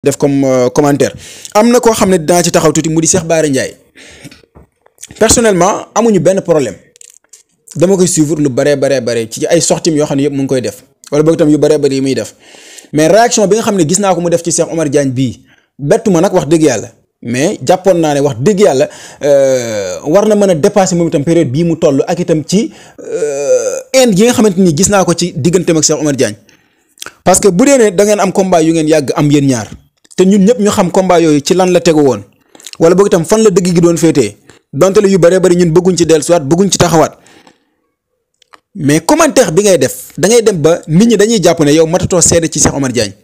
def comme commentaire am na koo xam ne dinaa ci taxaw tuuti mu di Cheikh Bara Ndiaye personnellement amuñu benn problème dama koy suivre lu bare ci ay sorties yoo xam ne yëpp mu ngi koy def wala boog itam yu bare yi muy def mais réaction bi nga xam ne gis naa ko mu def ci Cheikh Omar Diagne bii bettu ma nag wax dëgg yàlla mais jàppoon naa ne wax dëgg yàlla war na mën a dépasser moom itam période bii mu toll ak itam ci inde yi nga xamante ni gis naa ko ci digganteem ak Cheikh Omar Diagne parce que bu dee ne da ngeen am combat yu ngeen yàgg am yéen ñaar. te ñun ñëpp ñu xam combat yooyu ci lan la tegu woon wala boog itam fan la dëgg gi doon féetee donte la yu bëree bëri ñun bëgguñ ci dellusiwaat bëgguñ ci taxawaat mais commentaire bi ngay def da ngay dem ba nit ñi dañuy jàpp ne yow matatoo seede ci Cheikh Omar Diagne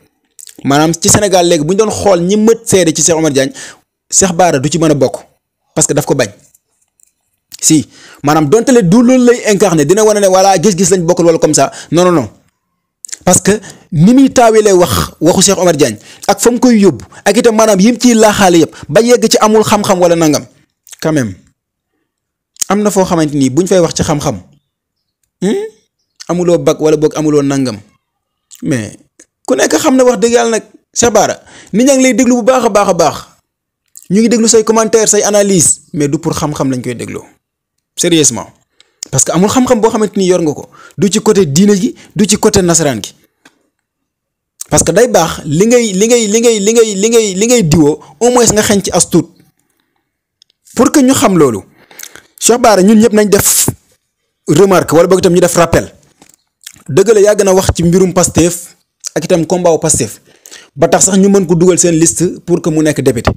maanaam ci Sénégal léegi bu ñu doon xool ñi mët seede ci Cheikh Omar Diagne Cheikh Bara du ci mën a bokk parce que daf ko bañ si maanaam donte le du loolu lay incarné dina wane ne voilà gis-gis lañ bokkul wala comme ça non. parce que ni muy taawee lay waxu Cheikh Omar Diagne ak fa mu koy yóbbu ak itam maanaam yim ciy laaxaale yëpp ba yegg ci amul xam-xam wala nangam quand même am na foo xamante ni buñ fay wax ci xam-xam amuloo bag wala boog amuloo nangam mais ku nekk xam na wax dëgg yàlla nag Cheikh Bara nit ñaa ngi lay déglu bu baax a baax ñu ngi déglu say commentaire say analyse mais du pour xam-xam lañ koy déglu sérieusement parce que amul xam-xam boo xamante ni yor nga ko du ci côté diine gi du ci côté nasaraan gi parce que day baax li ngay diwoo au moins nga xeñ ci as tuut pour que ñu xam loolu Cheikh Bara ñun ñëpp nañ def remarque wala boog itam ñu def rappel dëgg la yàgg na wax ci mbirum Pastef ak itam combat wu Pastef ba tax sax ñu mën ko dugal seen liste pour que mu nekk député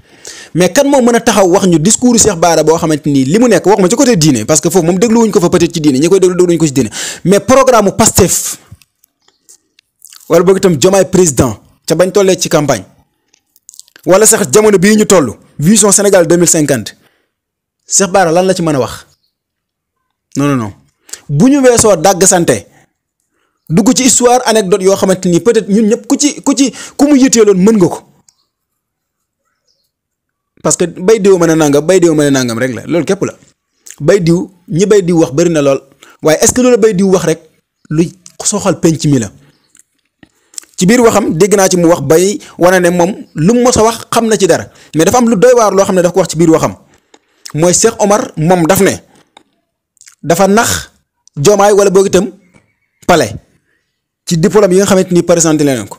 mais kan moo mën a taxaw wax ñu discours Cheikh Bara boo xamante ni li mu nekk wax ma ci côté diine parce que foofu moom dégluwuñ ko fa peut-être ci diine ñi koy dégluwuñ ko ci diine mais programme mu Pastef wala boog itam Diomaye président ca bañ tollee ci campagne wala sax jamono bii ñu toll vision Sénégal 2050 Cheikh Bara lan la ci mën a wax non bu ñu weesoo dàgg sante dugg ci histoire anecdote yoo xamante ni peut-être ñun ñëpp ku mu yitteeloon mën nga ko parce que bay diw mën a nangam rek la loolu képp la bay diw ñi bay diw wax bari na lool waaye est-ce que loolu bay diw wax rek luy soxal penc mi la ci biir waxam dégg naa ci mu wax bay wane ne moom lu mu mos a wax xam na ci dara mais dafa am lu doy waar loo xam ne daf ko wax ci biir waxam mooy Cheikh Omar moom daf ne dafa nax Diomaye wala boog itam Palais ci diplôme yi nga xamante ni présenté leen ko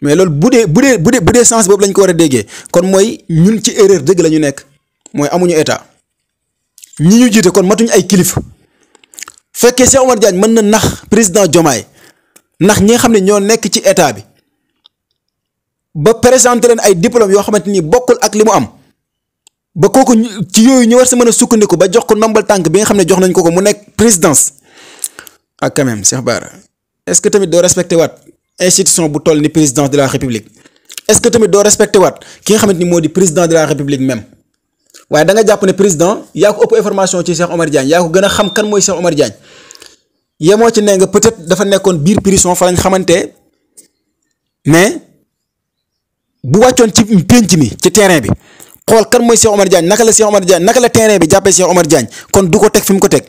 mais loolu bu dee sens boobu lañ ko war a déggee kon mooy ñun ci erreur dëgg la ñu nekk mooy amuñu état ñi ñu jiite kon matuñu ay kilifa fekkee Cheikh Omar Diagne mën na nax président Diomaye nax ñi nga xam ne ñoo nekk ci état bi ba présenté leen ay diplôme yoo xamante ni bokkul ak li mu am ba kooku ci yooyu ñu war sa mën a sukkandiku ba jox ko ndombal tànk bi nga xam ne jox nañ ko mu nekk présidence ak quand même Cheikh Bara est-ce que tamit doo respecté waat institution bu toll ni présidence de la république est-ce que tamit doo respecté waat ki nga xamante ni moo di président de la république même waaye da nga jàpp ne président yaa ko ëpp information ci Cheikh Omar Diagne yaa ko gën a xam kan mooy Cheikh Omar Diagne yemoo ci ne nga peut-être dafa nekkoon biir prison fa lañ xamante mais bu wàccoon ci pénc mi ci terrain bi xool kan mooy Cheikh Omar Diagne naka la Cheikh Omar Diagne naka la terrain bi jàppee Cheikh Omar Diagne kon du ko teg fi mu ko teg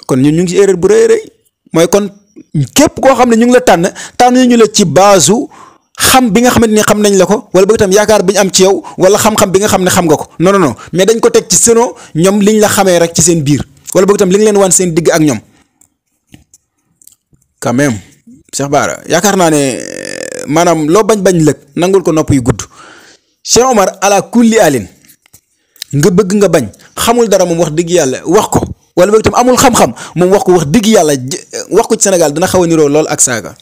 kon ñun ñu ngi ci erreur bu rëy mooy kon. képp koo xam ne ñu ngi la tànn ñu la ci base xam bi nga xamante ni xam nañ la ko wala bëgg itam yaakaar bi ñu am ci yow wala xam-xam bi nga xam ne xam nga ko non mais dañ ko teg ci seno ñoom liñ la xamee rek ci seen biir wala bëgg itam li nga leen wan seen digg ak ñoom quand même Cheikh Bara yaakaar naa ne maanaam loo bañ lëg nangul ko nopp yu gudd Cheikh Omar ala kulli alin nga bëgg nga bañ xamul dara moom wax dëgg yàlla wax ko. wala boog itam amul xam-xam moom wax ko wax dëgg yàlla wax ko ci Sénégal dina xaw a niroo lool ak saaga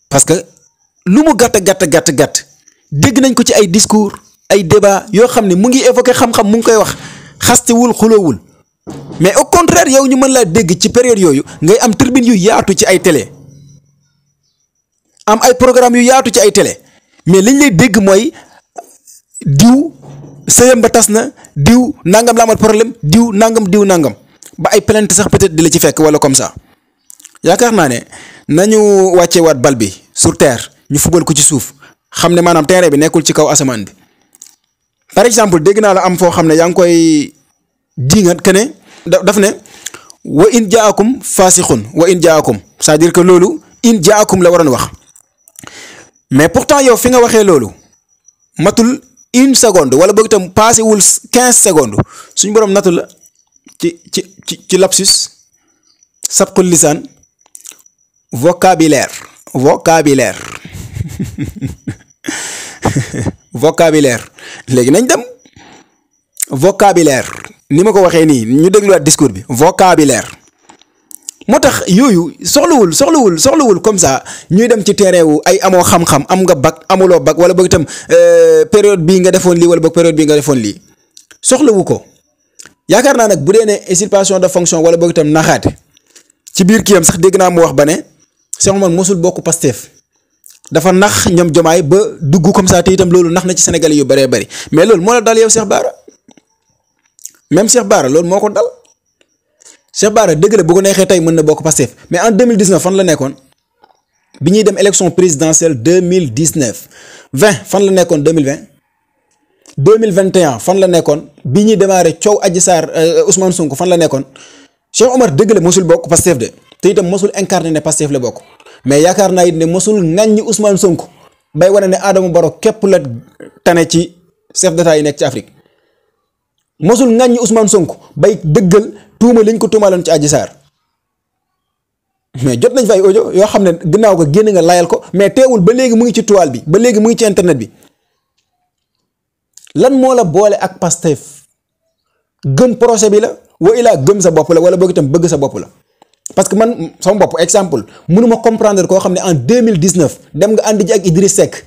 parce que lu mu gàtt dégg nañ ko ci ay discours ay débat yoo xam ne mu ngi évoqué xam-xam mu ngi koy wax xastewul xuloowul mais au contraire yow ñu mën laa dégg ci période yooyu ngay am tribune yu yaatu ci ay télé am ay programme yu yaatu ci ay télé mais liñ lay dégg mooy diw sëyam ba tas na diw nangam la amal problème diw nangam ba ay plainte sax peut-être di la ci fekk wala comme ça yaakaar naa ne nañu wàcce waat bal bi sur terre ñu fubal ko ci suuf xam ne maanaam terrain bi nekkul ci kaw asamaan bi par exemple dégg naa la am foo xam ne yaa ngi koy diingat que ne daf ne wa in jaakum faasixun wa in jaakum c'est-à-dire que loolu in jaakum la waroon wax mais pourtant yow fi nga waxee loolu matul une seconde wala boog itam passé wul 15 secondes suñu borom natu la ci lapsus sabqul lisaan vocabulaire vocabulaire léegi nañ dem vocabulaire ni ma ko waxee nii ñu dégluwaat discours bi vocabulaire moo tax yooyu soxlawul comme ça ñuy dem ci terrain wu ay amoo xam-xam am nga bac amuloo bac wala boog itam période bii nga defoon lii wala boog période bii nga defoon lii soxlawu ko yaakaar naa nag bu dee ne usurpation de fonction wala boog itam naxaate ci biir kiyam sax dégg naa mu wax ba ne Cheikh Omar mosul bokk Pastef dafa nax ñoom jomaay ba dugg comme ça te itam loolu nax na ci Sénégal yu bëree bëri mais loolu moo la dal yow Cheikh Bara même Cheikh Bara loolu moo ko dal Cheikh Bara dëgg la bu ko neexee tey mën na bokk Pastef mais en 2019 fan la nekkoon bi ñuy dem élection présidentielle 2019 20 fan la nekkoon 2020 2021 fan la nekkoon bi ñuy démarré coow Adji Sarr Ousmane Sonko fan la nekkoon Cheikh Omar dëgg la mosul bokk Pastef de te itam mosul incarné ne Pastef la bokk mais yaakaar naa it ne mosul ŋàññi Ousmane Sonko bay wane ne Adama Barrow képp la tane ci chef d'état yi nekk ci Afrique mosul ŋàññi Ousmane Sonko bay dëggal tuuma liñ ko tuumaloon ci Adji Sarr mais jot nañ fa ay audio yoo xam ne ginnaaw ko génn nga layal ko mais teewul ba léegi mu ngi ci toile bi ba léegi mu ngi ci internet bi lan moo la boole ak Pastef gëm projet bi la wa ilaa gëm sa bopp la wala boog itam bëgg sa bopp la parce que man sama bopp exemple mënuma comprendre koo xam ne en 2019 dem nga àndi ji ak Idriss Seck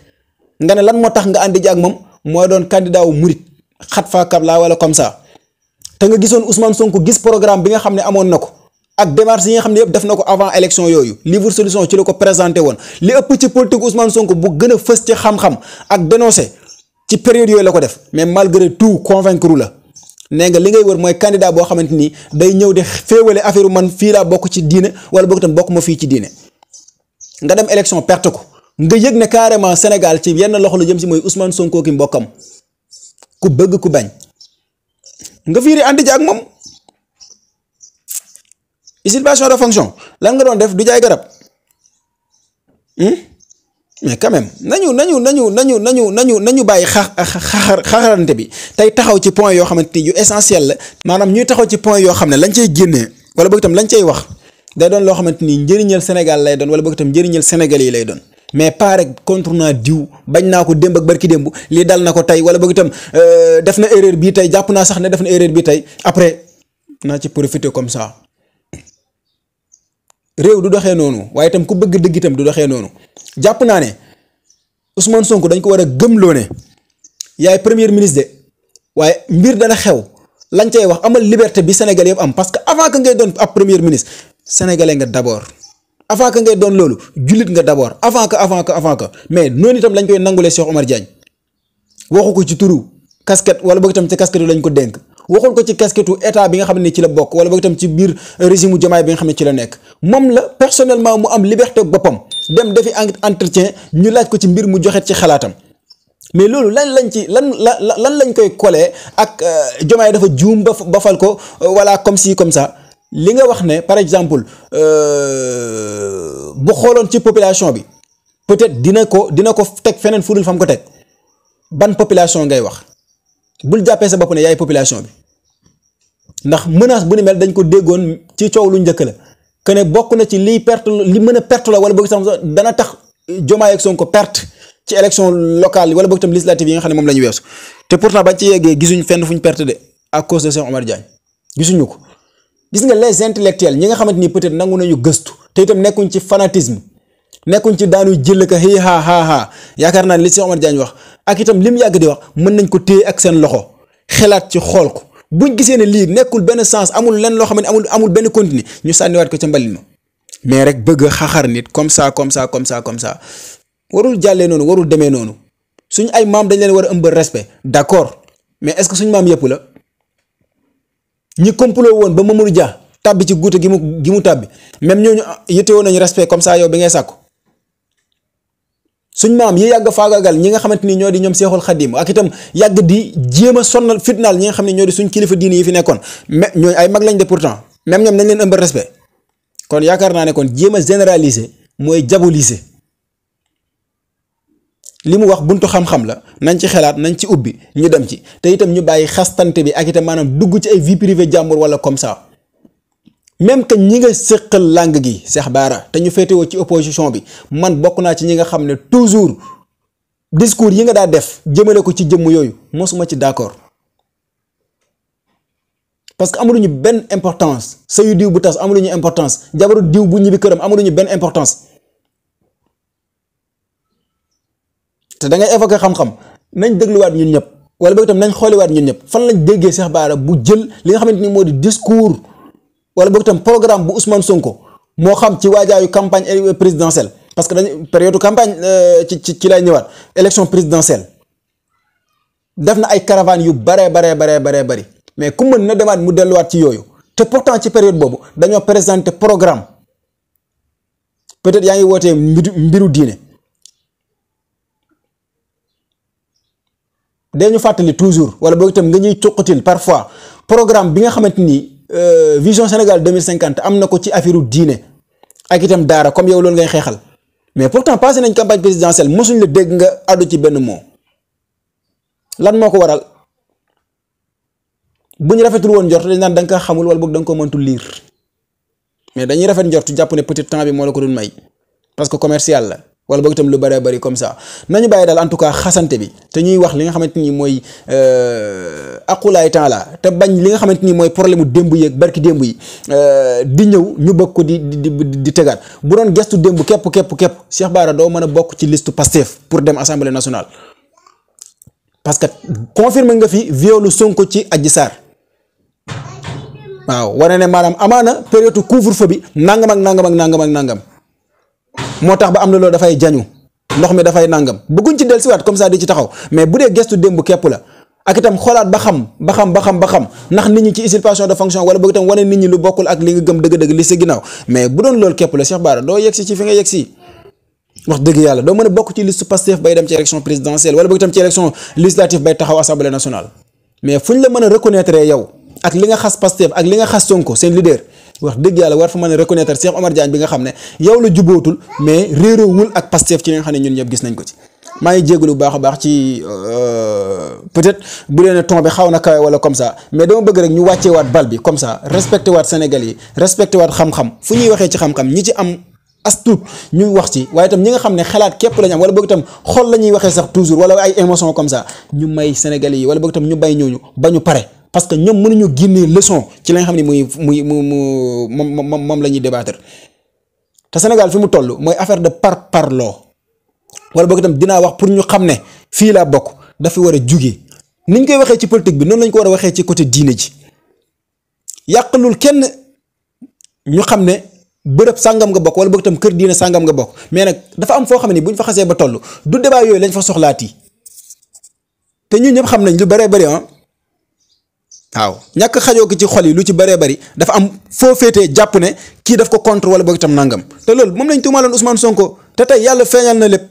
nga ne lan moo tax nga àndi ji ak moom mooy doon candidat wu murit xat faa kabla wala comme ça te nga gisoon Ousmane Sonko gis programme bi nga xam ne amoon na ko ak démarche yi nga xam ne yëpp def na ko avant élection yooyu livre solution ci la ko présenté woon li ëpp ci politique Ousmane Sonko bu gën a fës ci xam-xam ak dénoncé ci période yooyu la ko def mais malgré tout convaincre la nee nga li ngay wër mooy candidat boo xamante ni day ñëw di féewale affaire man fii laa bokk ci diine wala boog itam bokk ma fii ci diine nga dem élection perte ko nga yëg ne carrément Sénégal ci yenn loxo la jëm si mooy Ousmane Sonko ki mbokkam ku bëgg ku bañ nga fiiri ànd ji ak moom usurpation de fonction lan nga doon def du jaay garab mais quand même nañu bàyyi xaxarante bi tey taxaw ci point yoo xamante ni yu essentiel la maanaam ñuy taxaw ci point yoo xam ne lañ cay génnee wala boog itam lañ cay wax day doon loo xamante ni njëriñal Sénégal lay doon wala boog itam njëriñal Sénégal yi lay doon mais pas rek contre naa diw bañ naa ko démb ak barki démb lii dal na ko tey wala boog itam def na erreur bii tey jàpp naa sax ne def na erreur bii tey après naa ci profiter comme ça réew du doxee noonu waaye itam ku bëgg dëgg itam du doxee noonu jàpp naa ne Ousmane Sonko dañ ko war a gëmloo ne yaay premier ministre de waaye mbir dana xew lañ cay wax amal liberté bi Sénégal yëpp am parce que avant que ngay doon ab premier ministre sénégalais nga d'abord avant que ngay doon loolu jullit nga d'abord avant que mais noonu itam lañ koy nangulee Cheikh Omar Diagne waxu ko ci turu casquette wala boog itam ci casquette lañ ko dénk waxul ko ci casquette état bi nga xam ne ci la bokk wala boog itam ci biir régime Diomaye bi nga xam ne ci la nekk moom la personnellement mu am liberté boppam dem defi entretien ñu laaj ko ci mbir mu joxe ci xalaatam mais loolu lan lañ koy coller ak Diomaye dafa juum ba fal ko voilà comme ci comme ça li nga wax ne par exemple bu xooloon ci population bi peut-être dina ko teg feneen fu dul fam ko teg ban population ngay wax bul jàppee sa bopp ne yaay population bi ndax menace bu ni mel dañ ko déggoon ci coow lu njëkk la que ne bokk na ci liy perte li mën a perte la wala boog itam dana tax Diomaye ak Sonko perte ci élection locale wala boog itam législative yi nga xam ne moom la ñu weesu te pourtant bañ ci yeggee gisuñ fenn fu ñu perte de à cause de Cheikh Omar Diagne gisuñu ko. gis nga les intellectuels ñi nga xamante ni peut-être nangu nañu gëstu te itam nekkuñ ci fanatisme nekkuñ ci daanuy jël ka xëy ha yaakaar naa ne li Cheikh Omar Diagne wax ak itam lim yàgg di wax mën nañ ko téye ak seen loxo xelaat ci xool ko buñ gisee ne lii nekkul benn sens amul lenn loo xam ne amul benn continue ñu sànniwaat ko ca mbalit ma mais rek bëgg a xaxar nit comme ça warul jàllee noonu warul demee noonu suñ ay maam dañ leen war a ëmbal respect d'accord mais est-ce que suñ maam yëpp la. ñi complot woon ba Mamadou Dia tàbbi ci guute gi mu tàbbi même ñooñu yittewoon nañu respect comme ça yow bi ngay sàkku suñ maam yi yàgg faagaagal ñi nga xamante ni ñoo di ñoom Seexul Xadim ak itam yàgg di jéem a sonnal fitnaal ñi nga xam ne ñoo di suñ kilifa diini yi fi nekkoon mais ñooñu ay mag lañ de pourtant même ñoom nañ leen ëmbal respect kon yaakaar naa ne kon jéem a généraliser mooy diaboliser li mu wax buntu xam-xam la nañ ci xelaat nañ ci ubbi ñu dem ci te itam ñu bàyyi xastante bi ak itam maanaam dugg ci ay vie privée jàmbur wala comme ça même que ñi nga séqal langue gi Cheikh Bara te ñu féetewoo ci opposition bi man bokk naa ci ñi nga xam ne toujours discours yi nga daa def jëmale ko ci jëmm yooyu mosuma ci d'accord parce que amuluñu benn importance sëyu diw bu tas amuluñu importance jabaru diw bu ñibbi këram amuluñu benn importance te da ngay évoquer xam-xam nañ dégluwaat ñun ñëpp wala boog itam nañ xooliwaat ñun ñëpp fan lañ déggee Cheikh Bara bu jël li nga xamante ni moo di discours wala boog itam programme bu Ousmane Sonko moo xam ci waajaayu campagne présidentielle parce que dañu période campagne ci lay ñëwaat élection présidentielle def na ay caravane yu baree bari mais ku mën na demaat mu delluwaat ci yooyu te pourtant ci période boobu dañoo présenter programme peut-être yaa ngi wootee mbiru diine dañu fàttali toujours wala boog itam nga ñuy cuqatil parfois programme bi nga xamante ni vision Sénégal 2050 am na ko ci affaire diine ak itam daara comme yow loolu ngay xeexal mais pourtant passé nañ campagne présidentielle mosuñ la dégg nga àddu ci benn mot lan moo ko waral bu ñu rafetul woon njort dañ naan da nga ko xamul wala boog da nga ko mëntul lire mais dañuy rafet njort jàpp ne peut-être temps bi moo la ko doon may parce que commercial la wala boog itam lu bëree bëri comme ça nañu bàyyi daal en tout cas xasante bi te ñuy wax li nga xamante ni mooy aqulaay temps la te bañ li nga xamante ni mooy problème mu démb yi ak barki démb yi di ñëw ñu bëgg ko di tegaat bu doon gestu démb képp Cheikh Bara doo mën a bokk ci liste Pastef pour dem assemblée nationale parce que confirmé nga fi violu Sonko ci Adji Sarr waaw wane ne maanaam amaana période couvre-feu bi nangam moo tax ba am na loolu dafay jañu ndox mi dafay nangam bëgguñ ci dellusiwaat comme ça di ci taxaw mais bu dee gestu démb képp la ak itam xoolaat ba xam ndax nit ñi ci usurpation de fonction wala bëgg itam wane nit ñi lu bokkul ak li nga gëm dëgg-dëgg li sa ginnaaw mais bu doon loolu képp la Cheikh Bara doo yegsi ci fi nga yegsi wax dëgg yàlla doo mën a bokk ci liste Pastef bay dem ci élection présidentielle wala bëgg itam ci élection législative bay taxaw assemblée nationale mais fuñ la mën a reconnaître yow ak li nga xas Pastef ak li nga xas Sonko seen leader wax dëgg yàlla war fa mën a reconnaître Cheikh Omar Diagne bi nga xam ne yow la jubootul mais réeroowul ak Pastef ci li nga xam ne ñun ñëpp gis nañ ko ci maa ngi jégalu bu baax a baax ci peut-être bu dee ne ton bi xaw na kawe wala comme ça mais dama bëgg rek ñu wàccee waat bal bi comme ça respecté waat Sénégal yi respecté waat xam-xam fu ñuy waxee ci xam-xam ñi ci am as tuut ñu wax ci waaye itam ñi nga xam ne xalaat képp lañu am wala boog itam xol la ñuy waxee sax toujours wala ay émotion comme ça ñu may Sénégalais yi wala boog itam ñu bay ñooñu ba ñu pare parce que ñoom mënuñu génnee leçon ci la nga xam ne moom la ñuy débattre te Sénégal fi mu toll mooy affaire de parloo wala boog itam dinaa wax pour ñu xam ne fii laa bokk dafa war a jugee niñ koy waxee ci politique bi noonu lañ ko war a waxee ci côté diine ji yàqalul kenn ñu xam ne bërëb sàngam nga bokk wala boog itam kër diine sàngam nga bokk mais nag dafa am foo xam ne bu ñu fa xasee ba toll du débat yooyu lañ fa soxlaati te ñun ñëpp xam nañ lu bëree bëri waaw ñàkk xajoo ko ci xol yi lu ci bëree bëri dafa am foo féetee jàpp ne kii daf ko contre wala boog itam nangam te loolu moom lañ tuumaaloon Ousmane Sonko te tey yàlla feeñal na lépp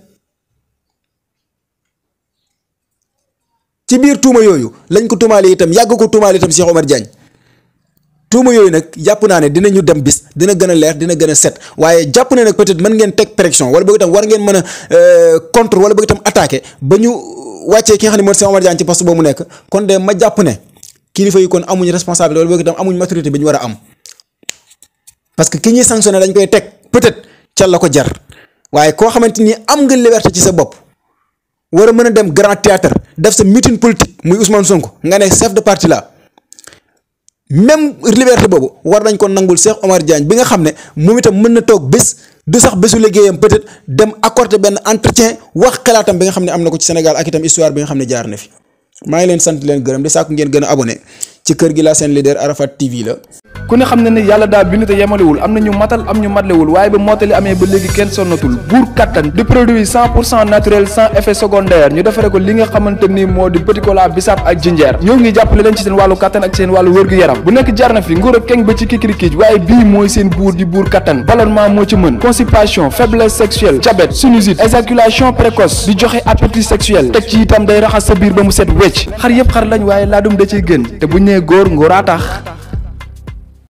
ci biir tuuma yooyu lañ ko tuumaale itam yàgg ko tuumaale itam Cheikh Omar Diagne tuuma yooyu nag jàpp naa ne dinañu dem bis dina gën a leer dina gën a set waaye jàpp ne nag peut-être mën ngeen teg pression wala boog itam war ngeen mën a contre wala boog itam attaqué ba ñu wàccee ki nga xam ne mooy Cheikh Omar Diagne ci poste boobu mu nekk kon de ma jàpp ne kilifa yi kon amuñ responsabilité wala boog itam amuñ maturité bi ñu war a am parce que ki ñuy sanctionné dañ koy teg peut-être ca la ko jar waaye koo xamante ni am nga liberté ci sa bopp war a mën a dem grand théâtre def sa meeting politique muy Ousmane Sonko nga ne chef de parti la même liberté boobu war nañ ko nangul Cheikh Omar Diagne bi nga xam ne moom itam mën na toog bés du sax bésu liggéeyam peut-être dem accorder benn entretien wax xalaatam bi nga xam ne am na ko ci Sénégal ak itam histoire bi nga xam ne jaar na fi maa ngi leen sant leen gërëm di sàkku ngeen gën a abonné ci kër gi la seen leader Arafat TV la. ku ne xam na ne yàlla daa bind te yemalewul am na ñu matal am ñu matlewul waaye ba mottali amee ba léegi kenn sonnatul buur kattan di produit 100% naturel sans effet secondaire ñu defare ko li nga xamante ni moo di petit cola bisaab ak jinjeer ñoo ngi jàppale leen ci seen wàllu kattan ak seen wàllu wërgu-yaram bu nekk jar na fi nguur ak keng ba ci kikirikiij waaye bii mooy seen buur di buur kattan ballonnement moo ci mën constipation faiblesse sexuelle diabète sinusite éjaculation précoce di joxe appétit sexuel teg ci itam day raxas sa biir ba mu set wecc xar yëpp xar lañ waaye laadum da ciy gën te bu ñëwee góor ngóoraa tax